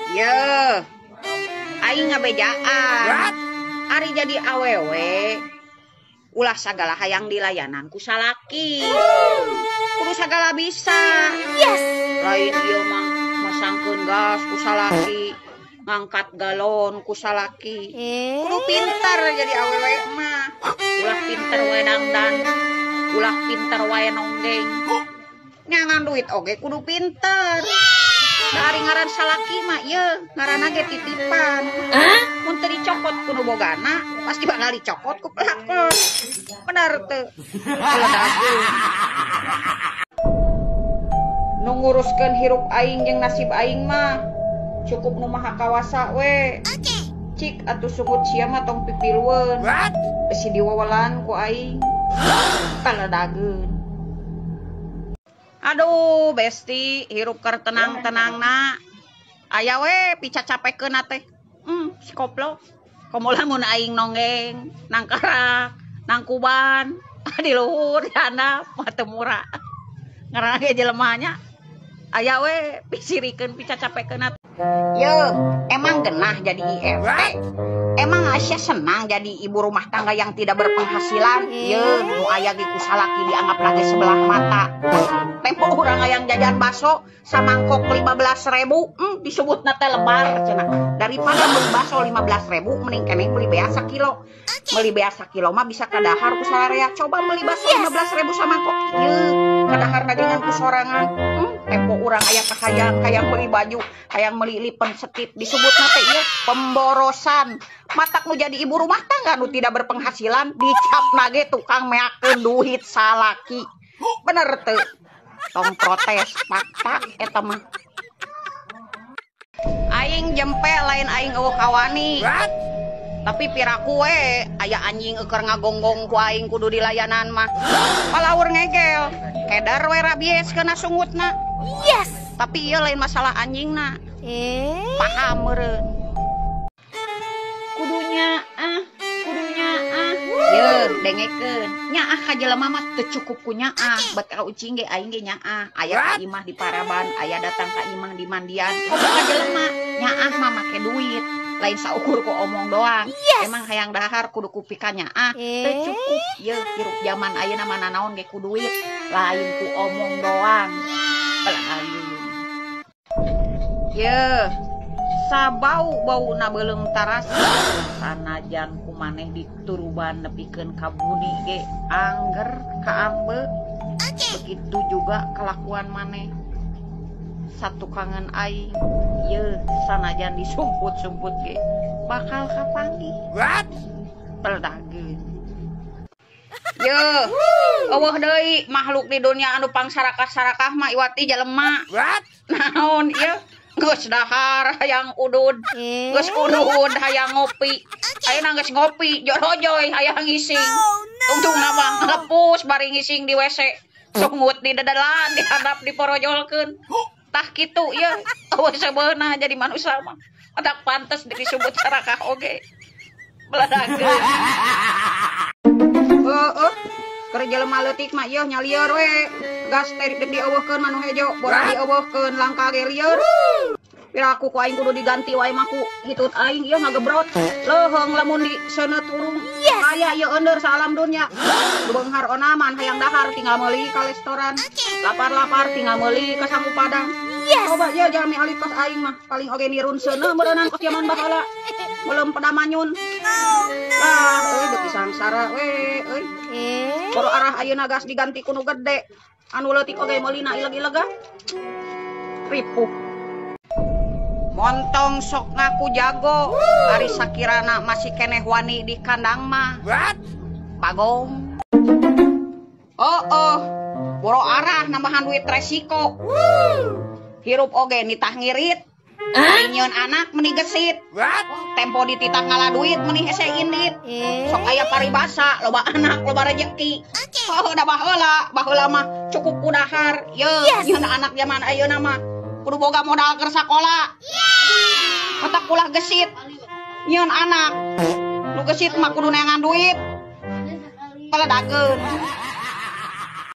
Ye, aing ngabejaan. Ari jadi awewe ulah sagala hayang dilayanan ku salaki. Kudu sagala bisa. Yes. Lain ieu mah masangkeun gas ku salaki, ngangkat galon ku salaki. Kudu pintar jadi awewe mah. Ulah pinter wae dangdan, ulah pinter wae nonggeng. Nyangan duit oge kudu pinter. Da ari ngaran salaki mah ieu ngaranna ge titipan. Mun teu dicokot ku nu bogana, pasti bakal dicokot ku pelakon. Bener teu? Nu nguruskeun hirup aing jeung nasib aing mah cukup nu maha kawasa we. Cik atuh sungut sia mah tong pipilueun. Besi diwawelan ku aing. Paledageun. Aduh, besti, hirup keur tenang-tenangna. Aya we picacapekeun teh. Si koplo. Komo lamun aing nonggeng, nangkarak, nangkuban, di luhur, di handap, mah teu murah. Ngaranna ge jelema nya. Aya we pisirikeun picacapekeun. Ye, emang genah jadi IRT. Emang Aisyah senang jadi ibu rumah tangga yang tidak berpenghasilan? Ye, nu aya ge ku salaki dianggap lagi sebelah mata. Tempo urang hayang jajan bakso samangkok 15.000, disebutna teh lebar cenah. Daripada beli bakso 15.000 mending keneh beli beas sakilo. Beli beas sakilo mah bisa kadahar ku sararea. Coba beli bakso 15.000 samangkok. Ye, kadahar dagangan ku sorangan. Tempo urang aya kahayang, hayang beli baju, hayang beli lipen setip, disebutna teh ieu pemborosan. Matak nu jadi ibu rumah tangga nu tidak berpenghasilan dicapna ge tukang meakeun duit salaki. Bener teu? Tong protes fakta eta mah. Aing jempe lain aing eueuh kawani. Tapi piraku we aya anjing eueur ngagonggong ku aing kudu dilayanan mah. Palaur ngegel, kedar we rabies kena sungutna. Yes. Tapi ieu lain masalah anjingna. Paham meureun. Kudunya ah, kudunya ah. Ye, dengekeun. Nyaah ka jelema mah teu cukup ku nyaah, bet ka ucing ge aing ge nyaah. Aya ka imah di paraban, aya datang ka imah di mandian. Komo ka jelema nyaah mah make duit. Lain saukur ku omong doang. Yes. Emang hayang dahar kudu ku pika nyaah. Teu cukup. Ye, hirup zaman ayeuna mah nanaon ge ku duit, lain ku omong doang. Ye, sabau bauna beuleum tarasa sanajan ku maneh dituruban nepikeun ka buni ge angger kaambe. Begitu juga kelakuan maneh satukangan aing. Ye, sanajan disumput-sumput ge bakal kapanggih. Peldageun. Ye, eueuh deui makhluk di dunia anu pangsarakah-sarakah mah iwati jelema. Naon ieu? Geus dahar hayang udud, geus udud hayang ngopi. Ayeuna geus ngopi jorojoy hayang ngising. Tungtungna mah ngepus bari ngising di WC. Sungut di dedelan di handap diporojolkeun. Tah kitu ieu eueuh sebeuna jadi manusia mah. Adak pantes disebut sarakah oge. Beladageun. Heeh. Keur jelema leutik mah ieu nyalieur we. Gas teh deuk dieuweuhkeun mah nu hejo, borak dieuweuhkeun langka ge lieur. Piraku ku aing kudu diganti wae mah ku hitut aing ieu ngagebrot. Leuheung lamun di seuneut urung. Aya ieu eundeur saalam dunya. Nu beunghar onaman hayang dahar tinggal meuli ka restoran. Lapar-lapar tinggal meuli ka sangu padang. Coba ieu jalmi alit kos aing mah paling oge nirun seuneu meureunnan kos jaman baheula. Belum pedamanyun. Lah euy beuki sangsara we euy. Boro arah ayeuna gas diganti ku nu gede. Anu leutik oge meulina ileg-ilega. Ripuh. Montong sok ngaku jago, ari sakirana masih keneh wani di kandang mah. Bagong. Oh oh, boro arah nambahan duit resiko. Hirup oge nitah ngirit. Nyieun anak meni gesit. Tempo dititah ngala duit meni hese indit. Sok aya paribasa loba anak loba rejeki. Oh da baheula, baheula mah cukup ku dahar. Ye, nyieun anak zaman ayeuna mah kudu boga modal keur sakola. Matak ulah gesit. Nyieun anak nu gesit mah kudu neangan duit. Paledageun.